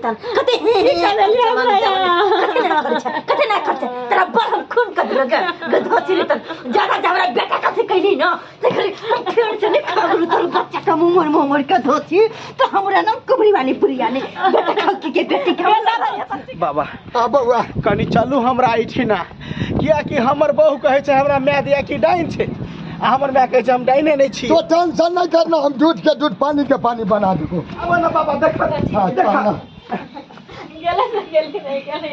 तन कते कते ना करै छै, कते ना करै छै तोरा बड़ हम खून कर देलक गधो छी तन ज्यादा हमरा बेटा कथी कहली न ते खाली हम फेर से नहीं खाबरू तोर बच्चा का मुंह मोर मुंह मोर के धोती तो हमरा नाम कुबरी वाली बुढ़िया ने बेटा खकी के बेटी के बाबा आ बौआ कनी चलू हमरा एहिठिना, कियाकि हमर बहू कहै छै हमरा माय दिया कि डाइन छै, आ हमर माय कहै छै हम डाइने नहि छी। तो टेंशन नहीं करना, हम दूध के दूध पानी के पानी बना देबो। आब ने बाबा देख हाँ, देख ना। गेलै ने गेली नहि गेलै।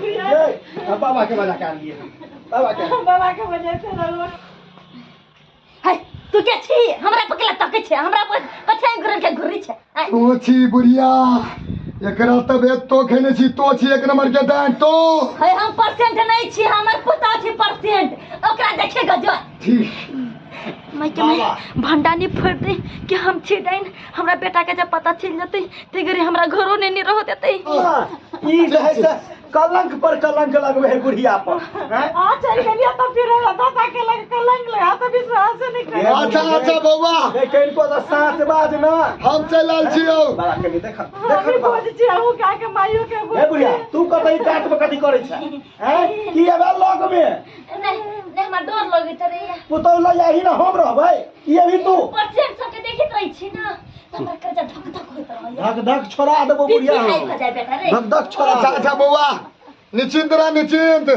ये बाबा के मजा कर लिए, बाबा के बाबा के वजह से रहो। है तू के छी हमरा पकला तकै छै, हमरा पर कथि घुरल के घुरी छै। तू छी बुढ़िया, एकरा तबियत तो खेने छी, तो छी एक नंबर के डाइन तो। है हम परसेंट नहीं छी, हमर पुता छी परसेंट, ओकरा देखे गजो ठीक। मैं के मैं भंडानी फोड़ दे कि हम छी डाइन, हमरा बेटा के जब पता चल जतै ते घरी हमरा घरो ने नहीं रह देतै। ई जे है से कलंक पर कलंक लगबे है बुढ़िया पर। आ चल गेलिया त फिर दादा के लग कलंक लगा त विश्वास नहीं कर। अच्छा अच्छा बौआ कनिको त साँच बाज न, हम चल आयल छियौ। बाबा कनी देख हम देख बोझ छी अहूँ का के माइयो के हे बुढ़िया तू कतई काट में कथी करै छै हैं की एबे लग में नहीं नहीं हमरा डर लगैत रहैया। पुतौ ल जाही न हम रहबै की अभी तू परसेंट सबके देखैत रहै छी न त हमरा कर्जा धक धक होइत रहैया। धक धक छोड़ा देबो बुढ़िया, भऽ जाय बेटा रे, धक धक छोड़ा। अच्छा अच्छा बौआ निश्चिंत रह निश्चिंत,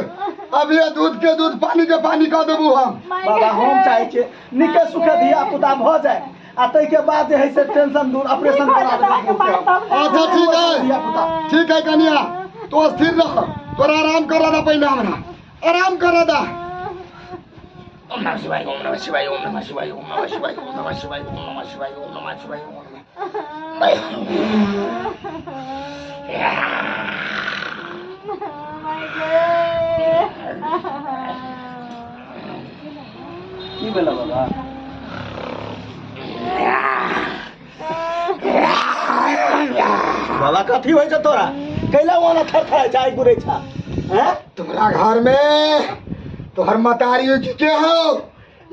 अब ये दूध के दूध पानी के पानी कऽ देबू हम। बाबा हम चाहै छियै नीके सुखे धिया पुता भऽ जाय आ ताहिके बाद जे है से टेंशन दूर ऑपरेशन करा देबै। अच्छा ठीक है धिया पुता ठीक है कनिया, तो स्थिर रह, तोरा आराम करा दा, पहले हमरा आराम करा दा। ओम नमः शिवाय ओम नमः शिवाय ओम नमः शिवाय ओम नमः शिवाय ओम नमः शिवाय ओम नमः शिवाय ओम नमः शिवाय ओम नमः। की भेलै बाबा? बाबा कथी होइ छै तोरा? कैला ओना थरथराइ छै, आगि गुरै छै हैं? तुम्हारा घर में तोहर मतारी के हो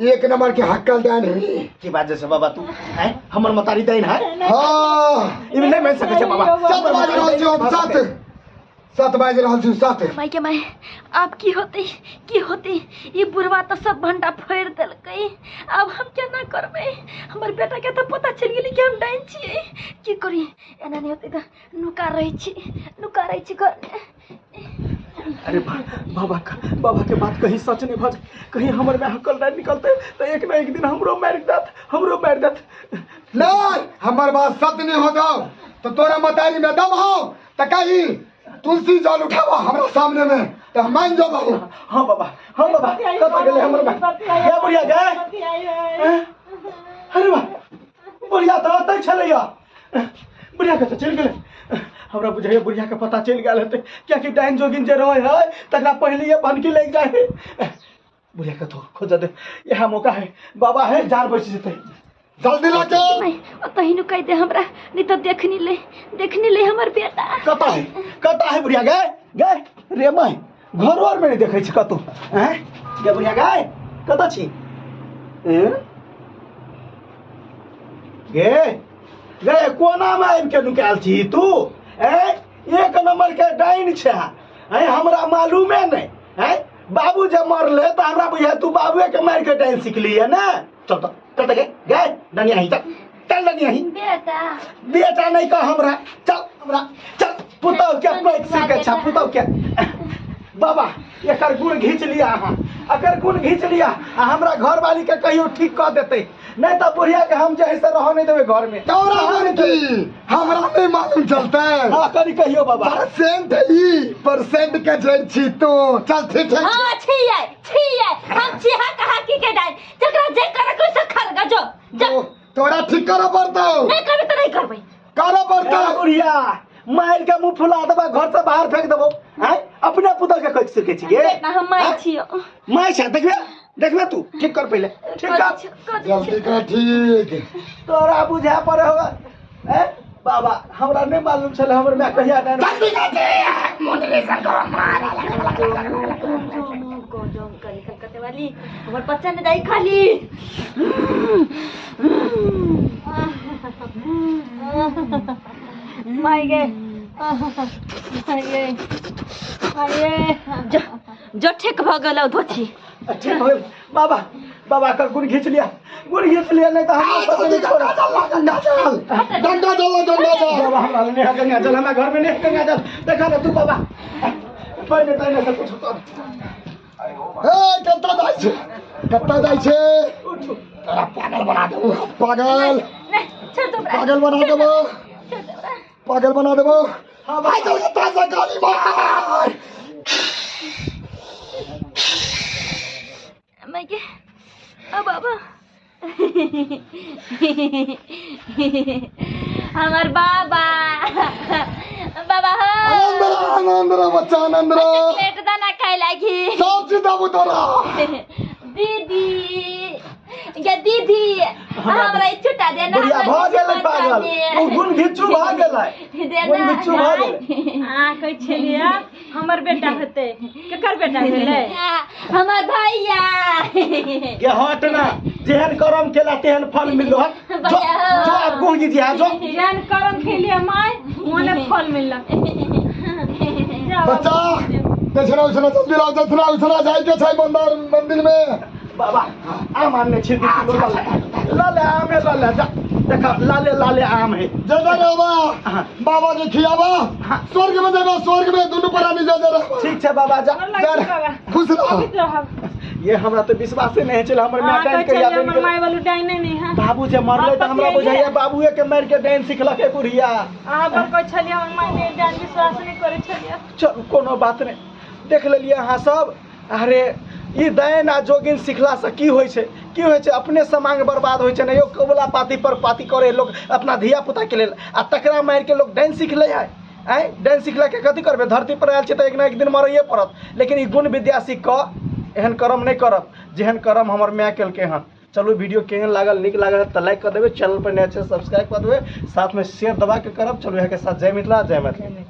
एक नंबर के हक्कल डाइन हुई। की बात छै बाबा तू हैं? हमर मतारी डाइन है? हाँ ई नहि मान सकै छै बाबा। 7 बाजि रहल छी हम, 7 बाजि रहल छी, 7। माय के my आब की होतै की होतै? ई बुढ़वा तऽ सब भंडा फोड़ि देलकै, आब हम केना करबै? हमर बेटा के तऽ पता चलि गेलै कि हम डाइन छियै, की करी? एना नहि होतै तऽ नुका रहै छी, नुका रहै छी घरमे। अरे बाबा बाबा के बात कहीं सच नहीं भऽ जाय, कहीं हमर माय हकल डाइन निकलतै तऽ एक न एक दिन हमरो मारि देत, हमरो मारि देत। नहीं हमर बात सच नहीं हो जाओ तो तोरा मतारी में दम हो तऽ कहीं तुलसी जल उठावा हमरा सामने में तो हम मान जाबो। हाँ बाबा, हाँ बाबा, कतऽ गेलै हमर माय? गे बुढ़िया गे, अरे वाह बुढ़िया तऽ ओतै छलैया, बुढ़िया के तऽ चलि गेलै। हमरा बुझाइया बुढ़िया के पता चलि गेल हेतै, कियाकि डाइन जोगिन जे रहै है तकरा पहिलिये भनकी लागि जाइ है। बुढ़िया के तो खोज दे, इएह मौका है बाबा, है जान बचि जेतै। जल्दी लऽ के ओतही नुकाइ दे हमरा, नहीं तो देखनी ले, देखनी ले हमर बेटा। कतऽ है, कतऽ है बुढ़िया? गे गे रे my, घरो आरमे नहि देखै छी कतौ। आँय गे बुढ़िया गे कतऽ छी? गे गे कोनामे आबि के नुकायल छी तू? एक नंबर के डाइन छै, हमरा मालूमे नहि। बाबू जे मरले तऽ हमरा बुझाय तू बाबुए के मारि के डाइन सिखली है ने। चल तो चल तो गे गे डनिया ही, चल चल डनिया ही। बेटा बेटा नहीं कह हमरा, चल हमरा चल। पुतौ के पैक सीखे छा, पुतौ के बाबा एकर गुण घीच लिया अहाँ, एकर गुण घीच लिया आ हमरा घरवाली के कहियो ठीक कऽ देतै, नहीं तऽ बुढ़िया के हम जे है से रहऽ नहीं देबै घर में। तोरा मन की हमरा नहीं मालूम चलते। हाँ कनी कहियो बाबा। परसेंट ई परसेंट के जड़ छी तू, चल ठीक है। हाँ छियै छियै हम छी, हाँ कहा की के डाइन जकरा जे करे कोई से खर गजो जा। तोरा ठीक करऽ पड़तौ। नहीं करबै तऽ नहीं करबै, करऽ पड़तौ। बुढ़िया मारि के मुंह फुला देबा, घर से बाहर फेंक देबो। आँय अपने पुतौ के कहि सकै छी गे? हम माय छियौ। माय छै, देखबे देखबे तू ठीक कर पहिले, ठीक कर जल्दी कर ठीक। तोरा बुझा पड़े होगा। बाबा हमरा नहीं मालूम छलै हमर माय कहिया डाइन। जल्दी कर मोटरेशन को मारा कलकत्ते वाली हमर बच्चा ने जाई खाली। माय गे माय गे माय गे। जो जो ठीक भ गेलौ धोती। ठीक हो गेल बाबा। बाबा का गुण घींच लिया, गुण घींच लिया, नहीं तो हम सब नहीं छोड़ा। गंगा जल, गंगा जल, गंगा जल। बाबा हमरा नहीं है गंगा जल, हमरा घर में नहीं है गंगा जल। देखा ना तू बाबा, पहले तहने से कुछ कर। हे कत्ता जाइ छै, कत्ता जाइ छै। उठू। तोरा पागल बना देबो, पागल। नहीं छोड़ दो बड़ा। पागल बना देबो, छोड़ दो बड़ा। पागल बना देबो। हाँ भाई चल कत्ता से गाली मार। मैं के ओ बाबा हमार बाबा बाबा हो। आनंद रह, आनंद रह बच्चा, आनंद रह। चॉकलेट दाना खाए लागी। सब चीज देबो तोरा। दीदी या दीदी हमरा ई छुटा देना। बुढ़िया भ गेलै पागल, ओ गुण घिचू भ गेलै, गुण घिचू भ गेलै। अहाँ कहै छलियै हमर बेटा हेतै, केकर बेटा भेलै? हमर भैया। के हट ना, जेहन करम केला तेहन फल मिललो हन। जो जो आप गुण घिचिया जो। जेहन करम खेलियै माय ओने फल मिललक। बच्चा दक्षिणा उछना जल्दी लाओ, दक्षिणा उछना जाय के छै मंदिर, मंदिर में। बाबा आम आनने छी 2 किलो, ल ले ल ले आमे ल ले जा। देखा लाले लाले आम है। जय जय बाबा, बाबा के खियाबा, स्वर्ग में जेबा, स्वर्ग में दुनू प्राणी जय जय रहबा। ठीक छै बाबा जा। खुश रह। ये हमरा तो विश्वासे नहीं छल हमर माय डाइन के याद। हमर माय वालू डाइन नहीं है। बाबू जे मरले त हमरा बुझाइया बाबूए के मार के डाइन सिखलक है बुढ़िया। अहाँ पर कहै छलियै हमर माय नहीं डाइन, विश्वास नहीं करै छलियै। चलू कोनो बात नहीं, देख लेलियै अहाँ सब। अरे ई डाइन आ जोगिन सिखला से की होइ छै, की होइ छै? अपने समांग बर्बाद होइ छै। ने यो कबुला पाती पर पाती करे लोग अपना धिया पुता के लेल, आ तकरा मारि के लोग डाइन सीख लै है। आँय डाइन सिखला के कथी करबै? धरती पर आयल छै तऽ एक ना एक दिन मरैये पड़त। लेकिन ई गुण विद्या सीख कऽ एहन कर्म नहि करब जेहन कर्म हमर माय केलकै हन। चलू वीडियो केहन लागल, नीक लागल तऽ लाइक कऽ देबै, चैनल पर नया छै सब्सक्राइब कऽ देबै, साथमे शेयर दबा के करब। चलू इएह के साथ जय मिथिला, जय मैथिली।